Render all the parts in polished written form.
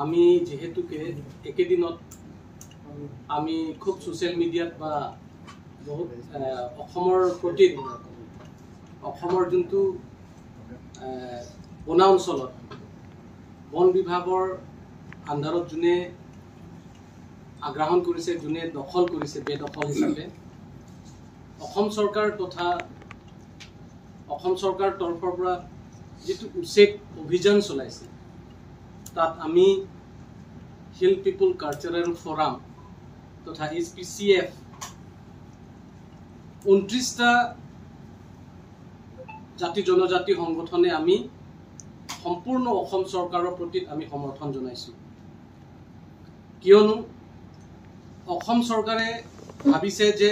আমি যিহেতুকে একেদিনত আমি খুব ছ'চিয়েল মিডিয়াত বা বহুত অসমৰ প্ৰতি অসমৰ যোনটো বনা অঞ্চলত বন বিভাগৰ আণ্ডাৰত যোনে আগ্ৰাসন কৰিছে, যোনে দখল কৰিছে বেদখল হিচাপে, অসম চৰকাৰ তথা অসম চৰকাৰ তৰফৰ পৰা যিটো উচ্ছেদ অভিযান চলাইছে, তাত আমি হিল পিপুল কালচাৰেল ফৰাম তথা এইচপিচিএফ 29টা জাতি জনজাতি সংগঠনে আমি সম্পূৰ্ণ অসম চৰকাৰৰ প্ৰতি আমি সমৰ্থন জনাইছোঁ। কিয়নো অসম চৰকাৰে ভাবিছে যে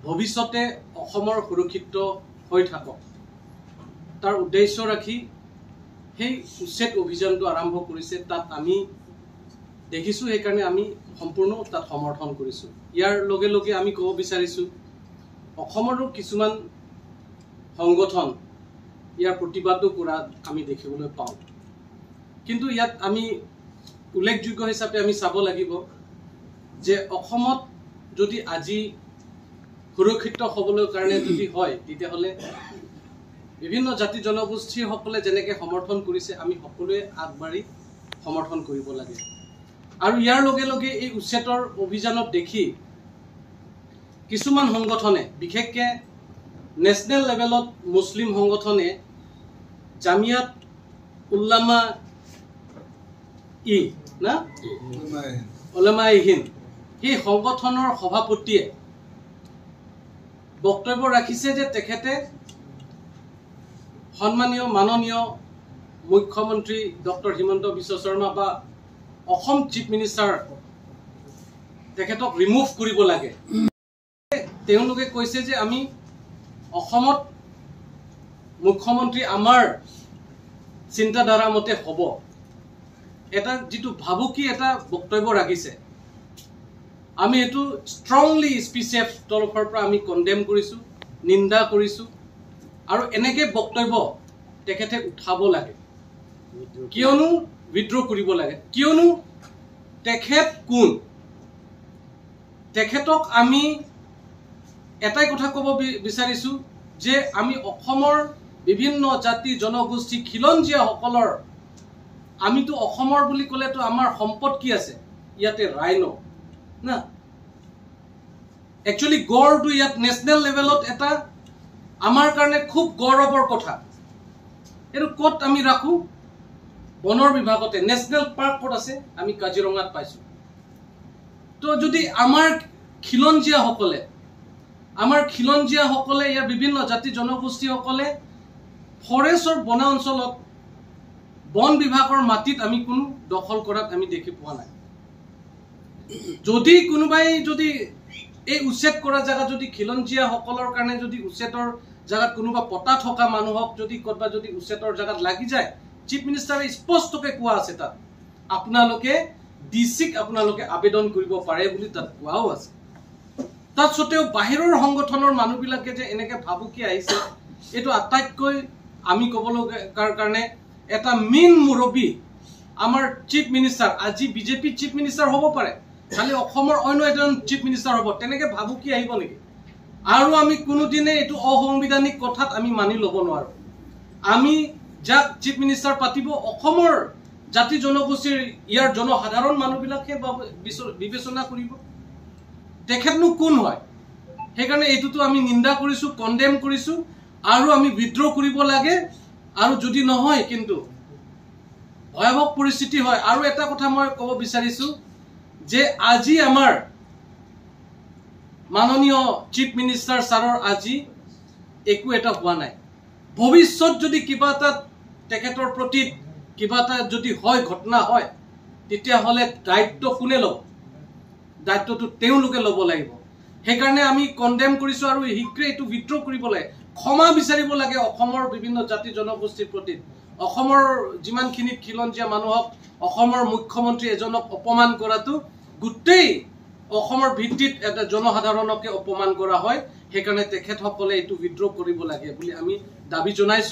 ভৱিষ্যতে অসমৰ সুৰক্ষিত হৈ থাকক, তাৰ উদ্দেশ্য ৰাখি সেই উচ্ছেদ অভিযানটো আৰম্ভ কৰিছে। তাত আমি দেখিছোঁ, সেইকাৰণে আমি সম্পূৰ্ণ তাত সমৰ্থন কৰিছোঁ। ইয়াৰ লগে লগে আমি ক'ব বিচাৰিছোঁ, অসমৰো কিছুমান সংগঠন ইয়াৰ প্ৰতিবাদো কৰা আমি দেখিবলৈ পাওঁ। কিন্তু ইয়াত আমি উল্লেখযোগ্য হিচাপে আমি চাব লাগিব যে অসমত যদি আজি সুৰক্ষিত হ'বলৈ কাৰণে যদি হয়, তেতিয়াহ'লে বিভিন্ন জাতি জনগোষ্ঠীসকলে যেনেকৈ সমৰ্থন কৰিছে, আমি সকলোৱে আগবাঢ়ি সমৰ্থন কৰিব লাগে। আৰু ইয়াৰ লগে লগে এই উচ্ছেদৰ অভিযানত দেখি কিছুমান সংগঠনে, বিশেষকৈ নেশ্যনেল লেভেলত মুছলিম সংগঠনে জামিয়াত উল্লামা ই না উলামা হিন্দ, সেই সংগঠনৰ সভাপতিয়ে বক্তব্য ৰাখিছে যে তেখেতে সন্মানীয় মাননীয় মুখ্যমন্ত্ৰী ডক্টৰ হিমন্ত বিশ্ব শৰ্মা বা অসম চিফ মিনিষ্টাৰ তেখেতক ৰিমুভ কৰিব লাগে। তেওঁলোকে কৈছে যে আমি অসমত মুখ্যমন্ত্ৰী আমাৰ চিন্তাধাৰা মতে হ'ব, এটা যিটো ভাবুকি এটা বক্তব্য ৰাখিছে। আমি এইটো ষ্ট্ৰংলি স্পিচিএফ তৰফৰ পৰা আমি কণ্ডেম কৰিছোঁ, নিন্দা কৰিছোঁ। আৰু এনেকৈ বক্তব্য তেখেতে উঠাব লাগে, কিয়নো উইড্ৰ কৰিব লাগে, কিয়নো তেখেত কোন? তেখেতক আমি এটাই কথা ক'ব বিচাৰিছোঁ যে আমি অসমৰ বিভিন্ন জাতি জনগোষ্ঠী খিলঞ্জীয়াসকলৰ, আমিতো অসমৰ বুলি ক'লেতো আমাৰ সম্পদ কি আছে ইয়াতে? ৰাইন' না, একচুৱেলি গড়টো ইয়াত নেশ্যনেল লেভেলত এটা আমাৰ কাৰণে খুব গৌৰৱৰ কথা। এইটো ক'ত আমি ৰাখোঁ? বনৰ বিভাগতে। নেশ্যনেল পাৰ্ক ক'ত আছে? আমি কাজিৰঙাত পাইছোঁ। তো যদি আমাৰ খিলঞ্জীয়াসকলে ইয়াৰ বিভিন্ন জাতি জনগোষ্ঠীসকলে ফৰেষ্টৰ বনা অঞ্চলত বন বিভাগৰ মাটিত আমি কোনো দখল কৰাত আমি দেখি পোৱা নাই। যদি কোনোবাই যদি এই উচ্ছেদ কৰা জেগাত যদি খিলঞ্জীয়াসকলৰ কাৰণে যদি উচ্ছেদৰ জেগাত কোনোবা পতা থকা মানুহক যদি ক'ৰবাত যদি উচ্ছেদৰ জেগাত লাগি যায়, চিফ মিনিষ্টাৰে স্পষ্টকৈ কোৱা আছে, তাত আপোনালোকে ডি চিক আপোনালোকে আবেদন কৰিব পাৰে বুলি তাত কোৱাও আছে। তাত সত্ত্বেও বাহিৰৰ সংগঠনৰ মানুহবিলাকে যে এনেকে ভাবুকি আহিছে, এইটো আটাইতকৈ আমি ক'বলৈ কাৰণে এটা মেইন মুৰব্বী আমাৰ চিফ মিনিষ্টাৰ, আজি বিজেপি চিফ মিনিষ্টাৰ হ'ব পাৰে, খালি অসমৰ অন্য এজন চিফ মিনিষ্টাৰ হ'ব, তেনেকে ভাবুকি আহিব নেকি? আৰু আমি কোনোদিনে এইটো অসাংবিধানিক কথাত আমি মানি ল'ব নোৱাৰো। আমি যাক চিফ মিনিষ্টাৰ পাতিব, অসমৰ জাতি জনগোষ্ঠীৰ ইয়াৰ জনসাধাৰণ মানুহবিলাকে বিবেচনা কৰিব তেখেতনো কোন হয়। সেইকাৰণে এইটোতো আমি নিন্দা কৰিছোঁ, কণ্ডেম কৰিছোঁ আৰু আমি উইড্ৰ কৰিব লাগে। আৰু যদি নহয়, কিন্তু ভয়াৱহ পৰিস্থিতি হয়। আৰু এটা কথা মই ক'ব বিচাৰিছোঁ যে আজি আমাৰ মাননীয় চিফ মিনিষ্টাৰ ছাৰৰ আজি একো এটা হোৱা নাই। ভৱিষ্যত যদি কিবা এটা তেখেতৰ প্ৰতি কিবা এটা যদি হয়, ঘটনা হয়, তেতিয়াহ'লে দায়িত্ব কোনে ল'ব? দায়িত্বটো তেওঁলোকে ল'ব লাগিব। সেইকাৰণে আমি কণ্ডেম কৰিছোঁ আৰু শীঘ্ৰে এইটো উইড্ৰ কৰিব লাগে, ক্ষমা বিচাৰিব লাগে অসমৰ বিভিন্ন জাতি জনগোষ্ঠীৰ প্ৰতি। অসমৰ যিমানখিনি খিলঞ্জীয়া মানুহক, অসমৰ মুখ্যমন্ত্ৰী এজনক অপমান কৰাটো গোটেই অসমৰ ভিত্তিত এটা জনসাধাৰণকে অপমান কৰা হয়। সেইকাৰণে তেখেতসকলে এইটো উইড্ৰ কৰিব লাগে বুলি আমি দাবী জনাইছোঁ।